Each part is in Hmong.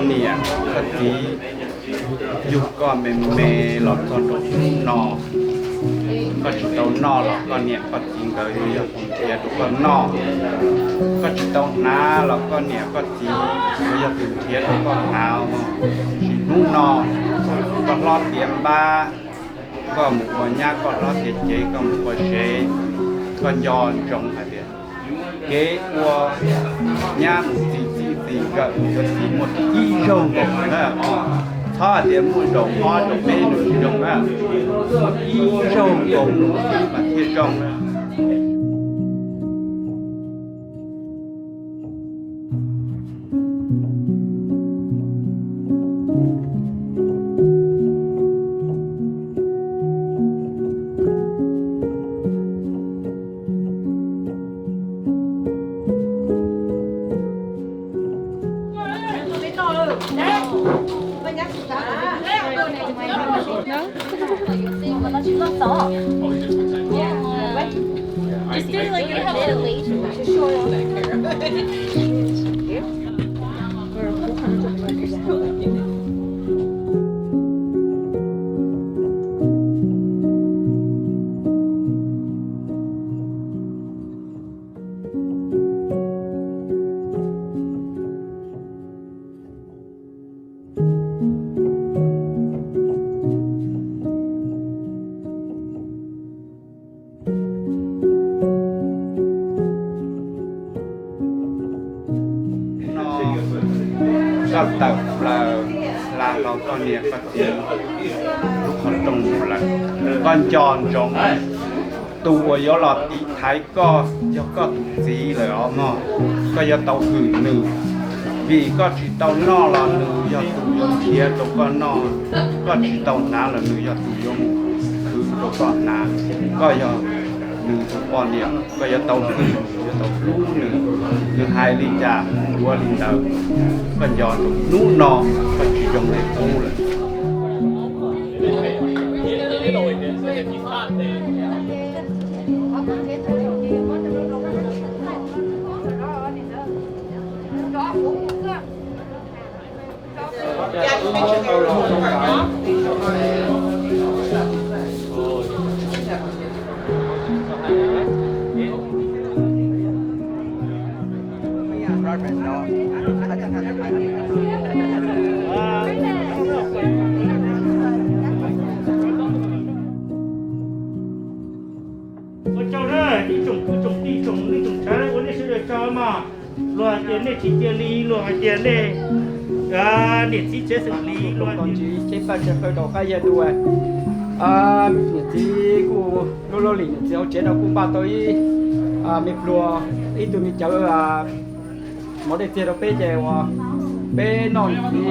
Niam koj txiv yug koj me me los txog rau hnub no, koj tsis tau noj los koj niam koj txiv nkawd yuav yog tus nrhiav rau koj noj. Koj tsis tau hnav los koj niam koj txiv yuav yog tus nrhiav rau koj hnav. Sim hnub no koj hlob tiav npab, koj mus ua nyab, koj hlob tiav cev, koj mus ua tsev, koj nco ntsoov hais tias kev ua nyab mus txi txi txi nkawm mus yuav txiv muaj ib zaug nkaus na. Txhob hais tias muaj zaum ob zaum peb nws tsis zoo na, muaj ib zaug nkaus mas thiaj zoo na. Koj tawm plaws hla los koj niam koj txiv lub qhov rooj lawm, koj nco ntsoov, tus uas yuav los tiv thaiv koj yog koj tus txiv lawm os mog. Koj yuav tau hwm nws, vim koj tsis tau noj los nws yog tus yuav nrhiav rau koj noj, koj tsis tau hnav los nws yog tus yuav mus khwv rau koj hnav. Koj yog nws tus poj niam, koj yuav tau hwm, yuav tau hlub nws. Nws hais li cas ua li ntawd. Koj nco rau hnub no koj tsis zoo li qub lawm. Ua tsaug na ib tsoom kwv tsoom tij tsoom neej tsoom tshav ua nej sawv daws tsaug mas. Luag hais tias nej tsis cia li, luag hais tias nej niam txiv tsev xeem hli, luag hais tias tsis paj tsev qhawv rau qab yag dua. Niam txiv kuj lub lub lim niam txiv hauv tsev no kuj npaj tau ib me pluas, ib tug me cawv mov dej txiag rau peb ces uas peb noj niam txiv.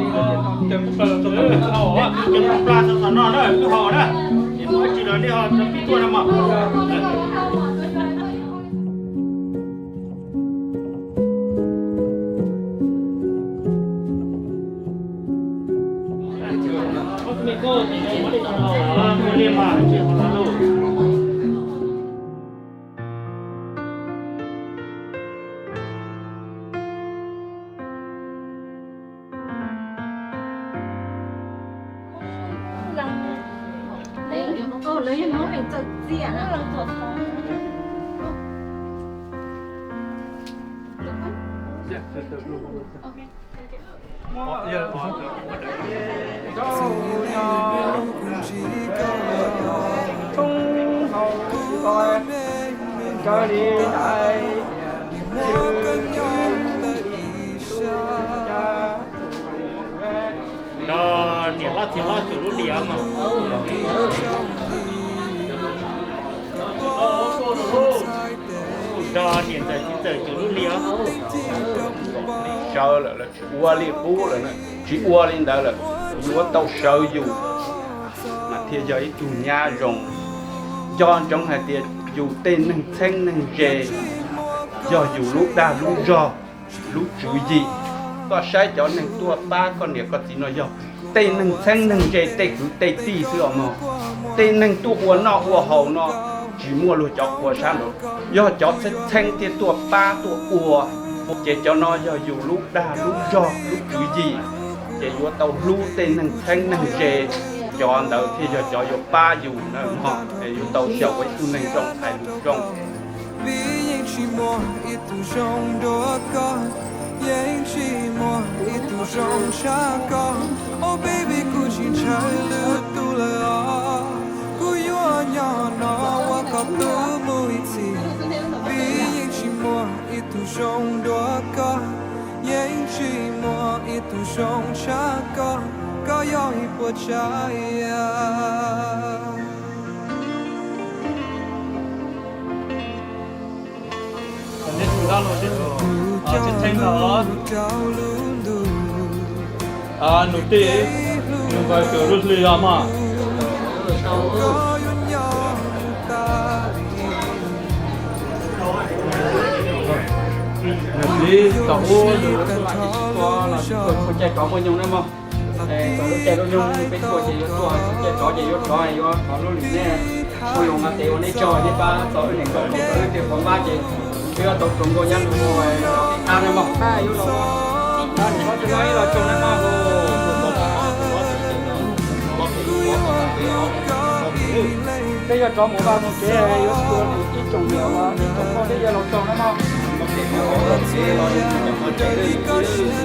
Nrog niam hlob txiv hlob cuag lub liam mas. Nrog niam ntxawm txiv ntxawm cuag lub liam. Sawv lawm, lawv tsis ua li qub lawm, tsis ua li ntawd lawm, yuav tau sawv yus mas thiaj yog ib tug nyab zoo. Nco ntsoov hais tias yus tej neeg txheeb neeg ze yog yus lub dag lub zog, lub tswv yim. Koj saib cov neeg tuaj pab koj niam koj txiv no yog tej neeg txheeb neeg ze, tej kwv tej tij xwb os mog. Tej neeg tuaj ua noj ua haus no tsis muaj luag cov qhua sab nraud, yog cov txheeb txheeb thiaj tuaj pab tuaj ua. Ces cov no yog yus lub dag lub zog lub tswv yim. ces yuav tau hlub tej neeg txheeb neeg ze, cov ntawd thiaj yog cov yuav pab yus na mog. Es yuav tau xyaum ua ib tug neeg zoo hais lus zoo. Vim yeej tsis muaj ib tug zoo dua koj, yeej tsis muaj ib tug zoo tshaj koj. Oh baby, kuv tsis ntshai lwm tus lawm os, kuv yuav nyob no ua koj tus mus ib txhis. Vim yeej tsis muaj ib tug zoo dua koj, yeej tsis muaj ib tug zoo tshaj koj, koj yog ib puas tsav yam. Nus tij, nus npawg tus lub hli os mog. Nws txiv thaum ub nws tuaj los tsis tuaj, txhua caij rov muaj nyoog na mog. Txhua lub caij lub nyoog peb tuaj ces yuav tuaj, txhua caij rov ces yuav rov, yuav rov lub lwm nej. Ua yuav mas tes ua neb tsaug, neb pab txo wb neeg nkaum mus rau wb tej qhov npab ces wb yuav tau rau nkauj nyab nus ua qab na mog. Yuav los, los tsaug na mog. Peb yuav rov mus vaj mus tsev, yuav tua ib tsoom niam ib tsoom nkauj thiab yawg laus tsaug na mog. Ua tsaug rau tus tub tub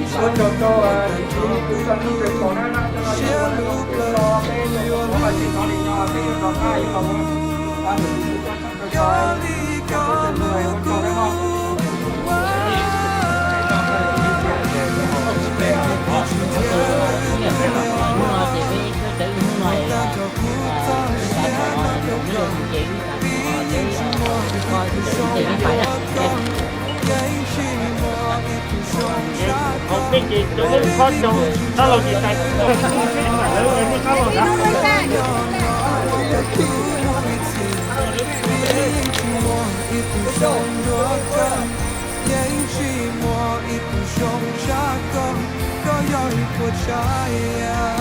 txoj tub txoj na, peb yuav rov qab yuav los ua tus tub txoj tub txoj na mog. Hauv peb ces rau lub qhov rau sab laug tsis tais, lawv ua lub sab laug ntag. Yeej tsis muaj ib tug zoo tshaj koj, koj yog ib puas tsav yam.